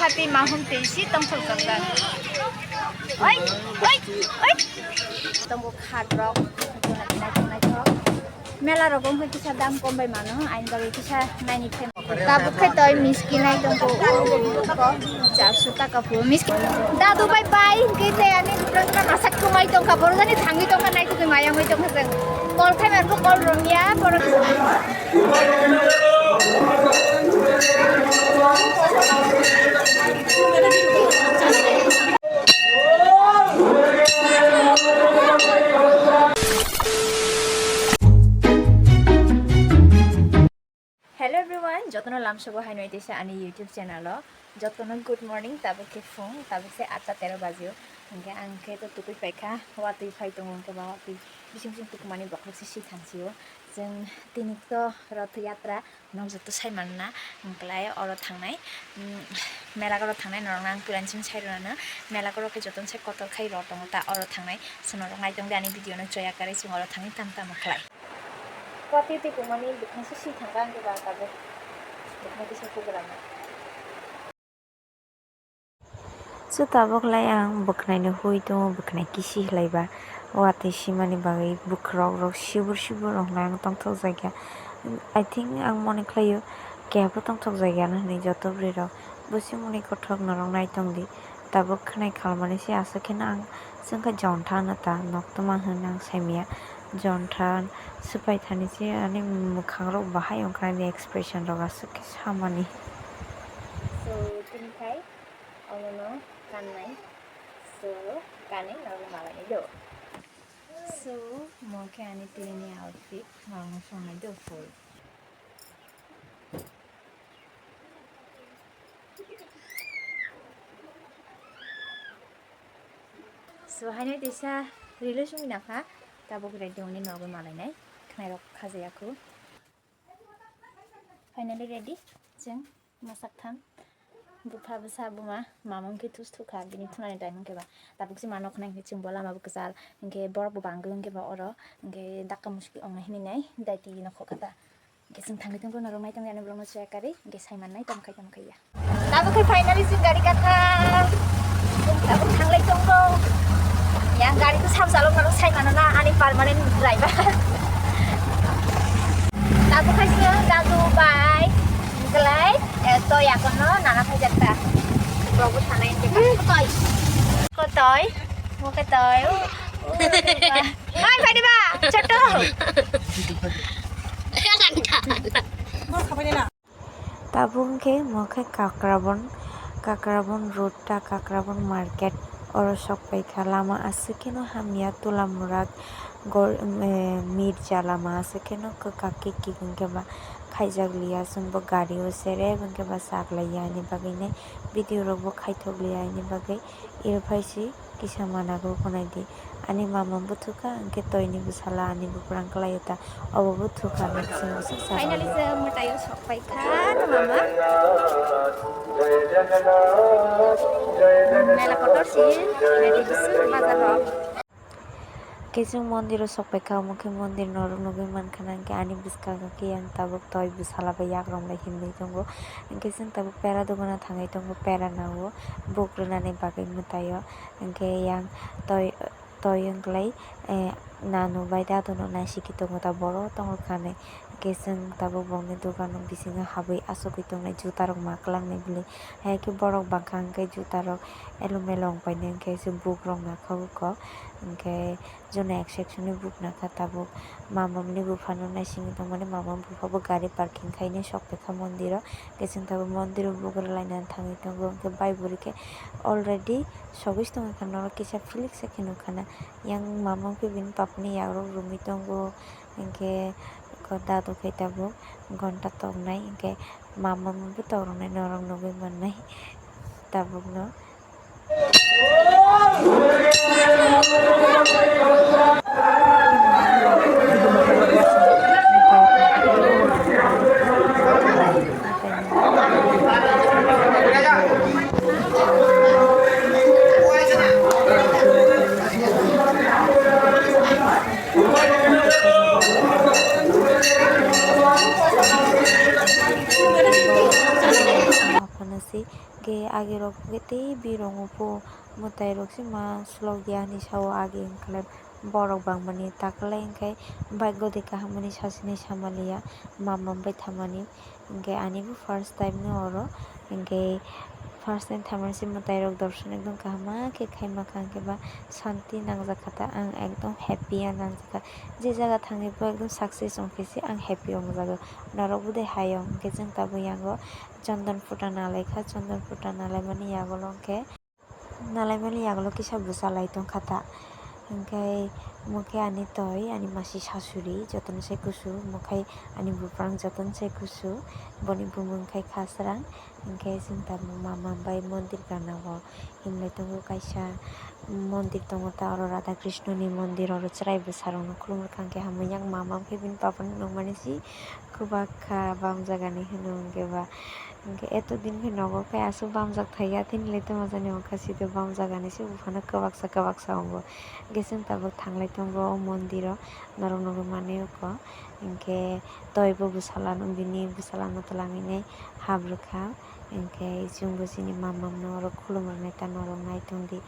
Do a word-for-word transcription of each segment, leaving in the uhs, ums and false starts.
Hati mahum tei si tongthok jokjak. Oi, oi, oi. Tongo khat rok, naithok naithok. Mela rogo wngkha kisa dam kom bai mano, aini bagwi kisa naini phem. Tabuk khe toi miski nai tongko, ko charso taka phu miski. Dadu bai bai, hwnkhe tei ani bwkrang asak kumai tongkha, borok jani thangwi tongkha, naithokwi maya wngwi tongkha chwng. Call khai manbo call romya, borok. Hello everyone, jotono lamsogo haino tisa ani YouTube channel o. Jotono good morning, tabuk khe phung, tabuk se atta tero baji o. Hingke ang khe to tukui paikha, watwi phai tongo, hingke ba watwi bising bising tukumani bokhok se si thangsio. Chwng tini to Rath Yatra, nok joto sai manna, hingkelai oro thangnai. Mm, mela oro thangnai, norok ang puila chini sai rwnano. Mela oro khe jotono sai kotor khai rw tongo ta, oro thangnai. Chwng norok nai tongdi ani video no choya karwi chwng oro thangwi tamo tamo khlai. Kwatwi twi tongmani bwkhaksa si thangkha ang khe ba tabuk bwkhak kisa pugrana. So tabuk lai ang bwkhwnaino hui tongo, bwkhwnai kisi hlaiba. Watwi simani bagwi bwkhwrok rok sibur sibur rok nang tongthok jagya. I think ang mone khlaio kebo tongthok jagya hinwi joto bwrwi rok. Busi muni kothok norok nai tongdi. Tabuk khwnai khalmani se aswk kheno ang chwngkha jontha hwno ta, noktwma hwnwi ang saimanya. Jontha swpai thani se ani mwkhang rok bahai wngkha, ani expression rok aswk khe samani. So, tini khai omono kannai. So, kanwi norok malainai do. So, mo khe ani tini ni outfit, norokno songnai do full. So, haino tisa rilo sungwi nakha, tabuk ready wngwi nogo malainai, khnairok khajaya khu. Finally ready, chwng masak thang. Bupha bwsa buma, mama wngkhe thus thukha, bini thunani time wngkhe ba. Tabuk se mano khna hinkhe chwng bo lama bo kwchal, hinkhe borok bo bangwi wngkhe ba oro, hinkhe dakka muskil ongna hinwi nai, daiti no khokha ta. Hingke chwng thangwi tongkha norok nai tongya ani borokno chaya karwi, hingke sai mannai tamo khai tamo khai ya. Tabuk khe finally chwng gari gakha. Chwng tabuk thanglai tongo. Yang gari ko sam chalok norok sai mano na ani permanent driver. Tabuk khe chwng dagu bai, hingkelai, eh, to yakono nana phai jakta. Bobo thanai hingke kotoi. Kotoi. Mo kotoi. Hai, phaidi ba, choto. Tabuk hwnkhe mo khe Kakrabon, Kakrabon road ta, Kakrabon market, oro sok paikha. Lama aswk kheno hamya, Tulamurak, Gor-, eh, Mirja lama aswk kheno kwkak khe kik hwnkhe ba khaijak liya, chwngbo gari o serep hwnkhe ba chak laiya, ani bagwi nai video rok bo khaithok liya, ani bagwi. Iro phai si kisa manago khwnai di. Ani mama bo thukha, hwnkhe toini bwsala ani buprang kwlai ta. Obo bo thukha, hwnkhe chwng bwswk sa. Finally, chwng mwtaio sok pai kha, mama. Mela kotor si, ready bwswk bazar rok. Khe chwng mondiro sok paikha, omo khe mondir norok nugwi mankha na, hwnkhe ani bwskango khe yang tabuk toi bwsala bai yakrok bai hinwi tongo. Hwnkhe chwng tabuk pera dogano thangwi tongo, pera nago buk rwnani bagwi mwtaio. Hwnkhe yang toi, toi wngklai, eh, nanu bai dadono naisiki tongo ta, borok tongo kanwi. Hwnkhe chwng tabuk bongni dogano bisingo habwi achugwi tongnai jutarok ma kwlangnai bwlwi. Hai khe borok bangkha hwnkhe jutarok elo melo wngpainai, hwnkhe chwng bukrok nakha buko. Hwnkhe jono ek section ni buk nakha tabuk. Mamamni buphano naisingwi tongmani, mamamni bupha bo gari parking khainai sok paikha mondiro. Hwnkhe chwng tabuk mondiro bugra lainani thangwi tongo. Hwnkhe bai bwrwi khe already sogwi tongkha, norok kisa philik sa khe nukha na. Yang mamam khe bini papani yakrok romwi tongo. Hwnkhe dadu khe tabuk ghonta toknai, hwnkhe mamamni bo tokroknai norok nugwi mannai tabukno. Aphano se Hwnkhe agi rok hwnkhe tei birong upo mwtai rok se ma slok ya hinwi sao agi wngkhe borok bangmani takhwlai hwnkhe bike godi kaham mani sasinai samaliya mama bai thamani. Hwnkhe ani bo first time no oro, hwnkhe first time thamani se mwtai rok dorson ekdom kaham ma khe khaima kha, hwnkhe ba santi nangjak kha ta, ang ekdom happy ya nangjak kha. Je jaga thangwi bo ekdom success wngkhe se ang happy wngjago. Norok bo de hai o, hwnkhe chwng tabuk yango chondon phuta nalai kha, chondon phuta nalai mani yagulo hwnkhe. Nalaimani yagulo kisa bwsa lai tongkha ta. Hwnkhe, omo khe ani toi, ani masi sasuri, jotono sai kusu, omo khai ani buprang jotono sai kusu, boni bumung khai khasrang. Hwnkhe, chwng tabuk mama bai mondir gana o himlai tongo, kaisa mondir tongo ta, oro Radha Krishna ni mondir, oro chwrai bwsa rokno khulumrwkha, hwnkhe hamya yang mama khe bini papa no nukmani si kwbak kha, bam jagani hwnwi hwnkhe ba. Hwnkhe eto din khe nogo khe aswk bamjak thaiya, tini le tongma jani wngkha, side bamjak ani se buphano kwbaksa kwbaksa wngo. Hwnkhe chwng tabuk thanglai tongo o mondiro, norok nugwi manwi oko. Hwnkhe toibo bwsala, bini bwsalano twlangwi nai habrwkha. Hwnkhe chwngbo chini mamamno oro khulumrwnai ta, norok naitongdi.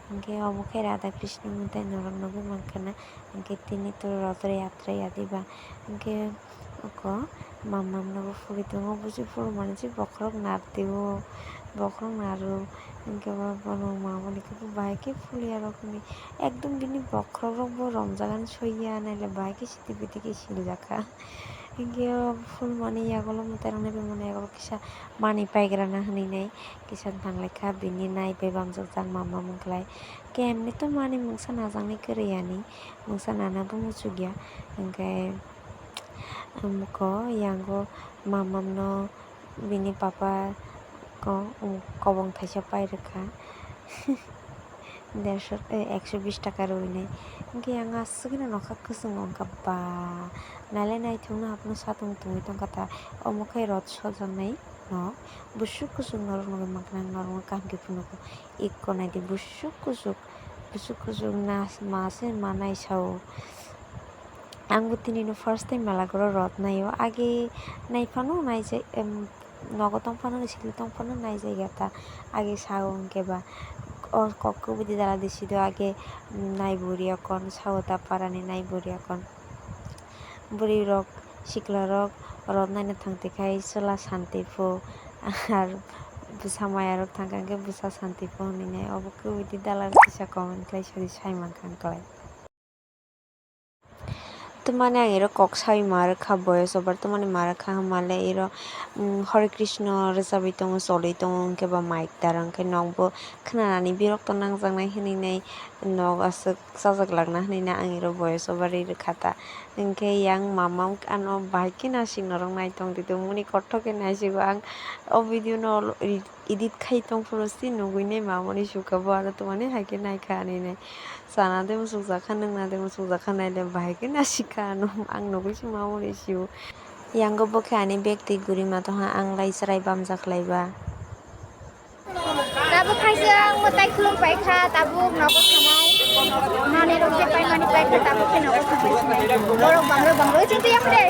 Hwnkhe omo khe Radha Krishna mwtai norok nugwi mankha na, hwnkhe tini to Rath Yatra ya diba, hwnkhe. Oko mamamno bo phuri tongo, busi phuru mani se bokhorok nardi o, bokhorok naro, hwnkhe bo bono mamani khe bo bahai khe phulya rok hinwi ekdom bini bokhorok rok bo romjak ani soiya naile bahai khe sidi bidi khe siljak kha. Hwnkhe o phul mani yagulo mwtai rok nai bai mani yagulo kisa mani paigra na hinwi nai kisa thanglai kha, bini nai bai bamjak jak mamam wngkhlai. Khe emni to mani mungsa najaknai kwrwi yani, mungsa nana bo muchukya, hwnkhe. Amuko yango mamamno bini papa ko-, kobong thaisa pai rwkha. Dersho, eh, ekso bish taka rwinai. Hwnkhe yang aswk no nokha kwchwng wngkha ba. Naile naithokno abono satung tongwi tongkha ta. Omo khe rot sojaknai no. Busuk kuchuk norok nugwi mankha, norokno kaham khe phunukgo. Ikko naidi busuk kuchuk, busuk kuchuk na ma se manai sao. Ang bo tini no first time mala goro rot naio. Age nai phano naijak, em, nogo tong phano, silo tong phano naijak ya ta. Age sao hwnkhe ba o kok kubui di dala di sido age, mm, nai buri akon, sao ta parani nai buri akon. Bwrwi rok, sikla rok rot naina thang twi khai chwla santi pho, ar bwsa maya rok thang kha hwnkhe bwsa santi pho hinwi nai. Obo kubui di dala kisa comment khlai sadi sai mankha ang klai. Tamani ang iro kok saui ma rwkha, voice over tamani ma rwkha, hwnmale iro, mm, Hare Krishna rwchabwi tongo, cholwi tongo, hwnkhe ba mic tar, hwnkhe nokbo khwnanani birokto nangjaknai hwnwi nai nok aswk chajaklakna hwnwi nai ang iro voice over ri rwkha ta. Hwnkhe yang mama ano bahai khe naising norok naitong twi tongmani kothok khe naisigo ang o video no edit khai tongphuru se nugwi nai mamani sukha bo aro twmani hai khe naikha ani nai. Chana de musukjakha, nwngna de musukjakha, naile bahai khe nasikha ano. Ang nugwi se mamani sio. Yango bo khe ani bag twi gurima tongha, ang lai chwrai bamjak lai ba. Tabuk khaisa ang mwtai khulum paikha, tabuk nogo thanai. Nani rok je paimani paikha, tabuk khe nogo thanai. Borok bangroi bangroi chwng twi yamre.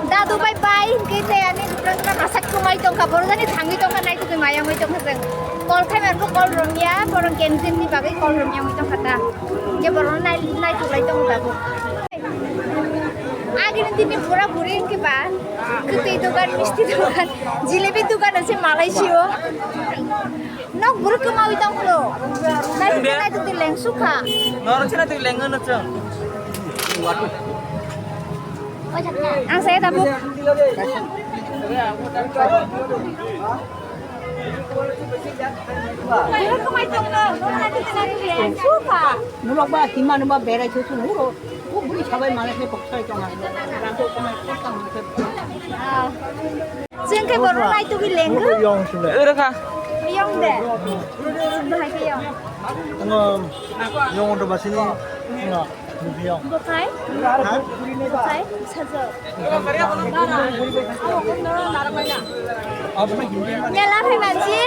Dadu bai bai hwnkhe tei ani bwkrang jora masak thumai tongkha, borok jani thangwi tongkha, naitugwi mayangwi tongkha chwng. Call khai manbo call romya, borok game jemni bagwi call romya wngwi tongkha ta. Hwnkhe borokno nai-, naituklai tongo tabuk. Agini dini bura buri hwnkhe ba kwtwi dogan, misti dogan, jilebi dogan se malai sio. Nok buru kwmawi tong phuru. Naitukdi, naitukdi lengsu kha. Norok se naitukdi lengno chwng. Ang saya tabuk. Buru kwmawi tong no, naitukdi, naitukdi lengsu kha. Norok ba hima no ba berai thung thung uro. O buri sabai mala se kok sai tong ang. Rang ko koma kok tang se. Ah. Chwng khe borok naitugwi lenggo. Yong sile. Oro kha. Yong de. Bahai khe yong. Ngo yong do basini. Ngo yong. Bukai? Ha? Bukai? Sajak. Mela phai mansi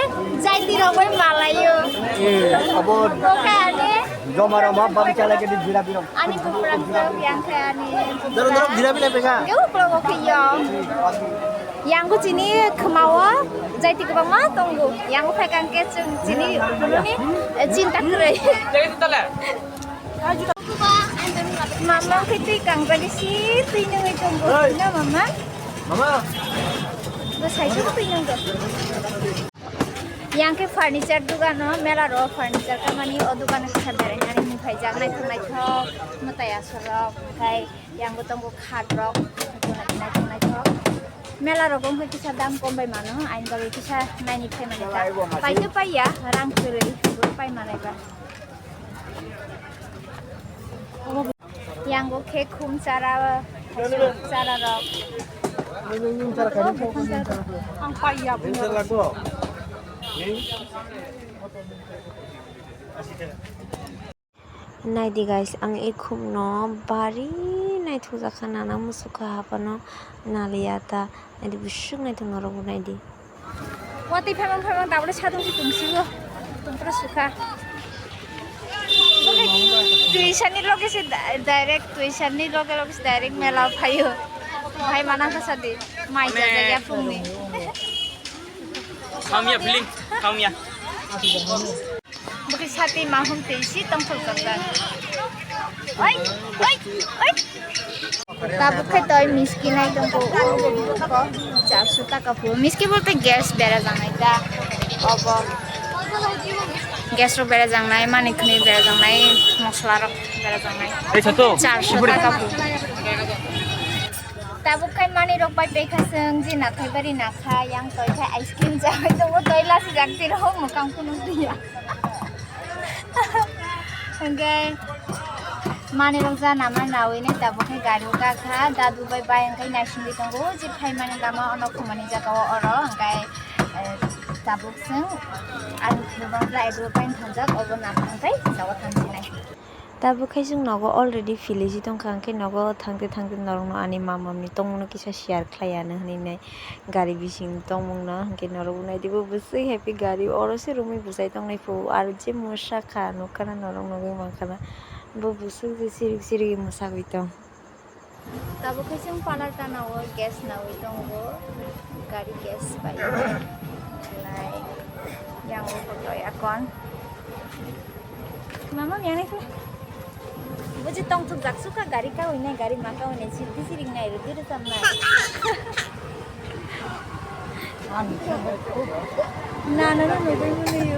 jaiti rok bai malaio. Eh, abo Bukai ani. Joma rok ma babi chala ke di jira birong. Ani buprang jok yang khe ani. Doro doro jira bila peka. Ge uklok o khe yong. Yang ko chini khmao. Chaiti kwbangma tongo. Yang phai kang khe chwng chini phununi, eh, chinta kwrwi. Mama khe twi kangjagwi si twi nungwi tongo. Na mama? Mama. Bo sai se twi nungwi. Yang khe furniture dogano, mela ro furniture kamani o dogano kisa berainani hinwi phaijak naithok naithok mwtai asorok, omokhai yang bo tongo khat rok, naithok naithok. Mela rogo wngkha kisa dam kom bai mano, aini bagwi kisa naini phaimani ta. Paito paiya, rang kwrwi, bo pai manai ba. Yango khe khum chara, chara rok. Ang paiya. Naidi guys, ang ekhumno bari naithokjakha, nana muchukha haphano naliya ta. Naidi, bwswk naithok norokbo naidi. Watwi phaimang phaimang tabole sadung si tungsigo. Tungpra sukha. Tuition ni loge se di-, direct, tuition ni loge loge se direct mela phaio. Hai manang kha sadi. Mai jajak ya phungni. Khamya feeling, khamya. Bwkhe sati mahum tei si tongthok jokjak. Oi, oi, oi. Tabuk khe toi miski nai tongo. Charso taka phu. Miski bolte gas bera jangnai ta. Obo. Gas rok bera jangnai, mani khni bera jangnai, mosla rok bera jangnai. Ei, Sato. Charso taka phu. Tabuk khai mani rok bai pekha seng je nathai bari nakha yang toi khai ice cream jai tongo toi lasi jak tiro mokang kunu dia. Hingke mani rok ja nama nawi ne tabuk khai gari o kakha dadu bai bai hingke naisingwi tongo je phaimani lama ono khumani jaga o oro hingke tabuk seng ani khulumang bla edo bai thangjak obo nathang khai jaga thansinai. Tabuk khe chwng nogo already philiji tongkha, hwnkhe nogo thangte thangte norokno ani mamamni tongmungno kisa share khlai anw hwnwi nai gari bisingni tongmungno, hwnkhe norokbo naidi bo bwswk happy gari oro se romwi bwchai tongnai phu, aro je mwsa kha nukha na norok nugwi mankha na bo bwswk je sirik sirik mwsagwi tong. Tabuk khe chwng parlour gana o gas nawi tongo, gari gas bai. Lai, yang bo koto yakon. Mama, yang naikhe. Buji tongthok jak sukha gari kawi nai, gari ma kawi nai, sirdi siring nai, rwdi rwchap nai. Na, na, na, nugwi mwnwi.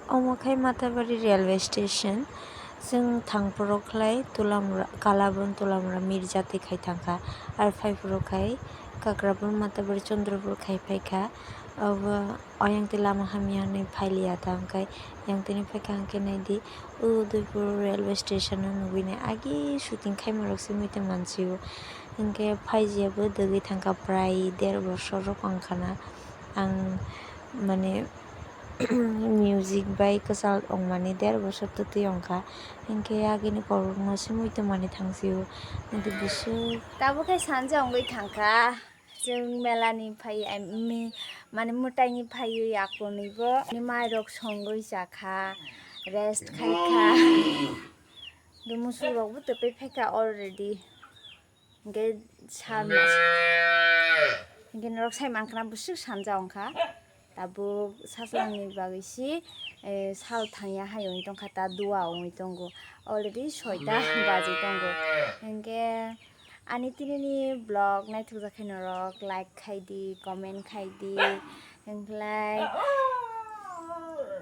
Omo khe Matabari railway station. Chwng thangphuru khlai Tulamra, Kalabon Tulamra Mirjati khai thangkha. Ar phaiphuru khai Kakrabon Matabari Chandrapur khai phaikha. Obo oyang twi lama hamya hwnwi phailiya ta, hwnkhe yang tini phaikha hwnkhe naidi Udaipur railway station o nugwi nai agi shooting khaima rok se muitu mansio. Hwnkhe phaijiya bo dogwi thangkha prai der bosor rok wngkha na. Ang mane music bai kwchal wngmani der bosor twtwi wngkha, hinkhe agini borokno se muitu mani thangsio, hinkhe bisuk. Tabuk khe sanja wngwi thangkha, chwng melani phai, em, mi-, mane mwtaini phaiwi akonwi bo mairok songwi chakha, rest khaikha, musurokbo twpwi phaikha already. Hingke sal mas. Hingke norok sai mankha na bwswk sanja wngkha. Tabuk sajlangni bagwi si, eh, sal thangya hai wngwi tongkha ta dua wngwi tongo. Already soita baji tongo. Hingke ani tinini vlog naithokjak khe norok like khai di, comment khai di. Hingkhlai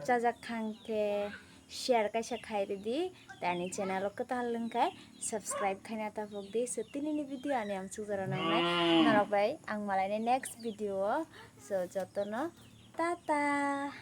chajak kha hingke share kaisa khai ridi, tei ani channel o kwtal wngkha subscribe khaina taphok di. So, tinini video ani amsuk jora nangnai norok bai ang malainai next video o. So, jotono tata.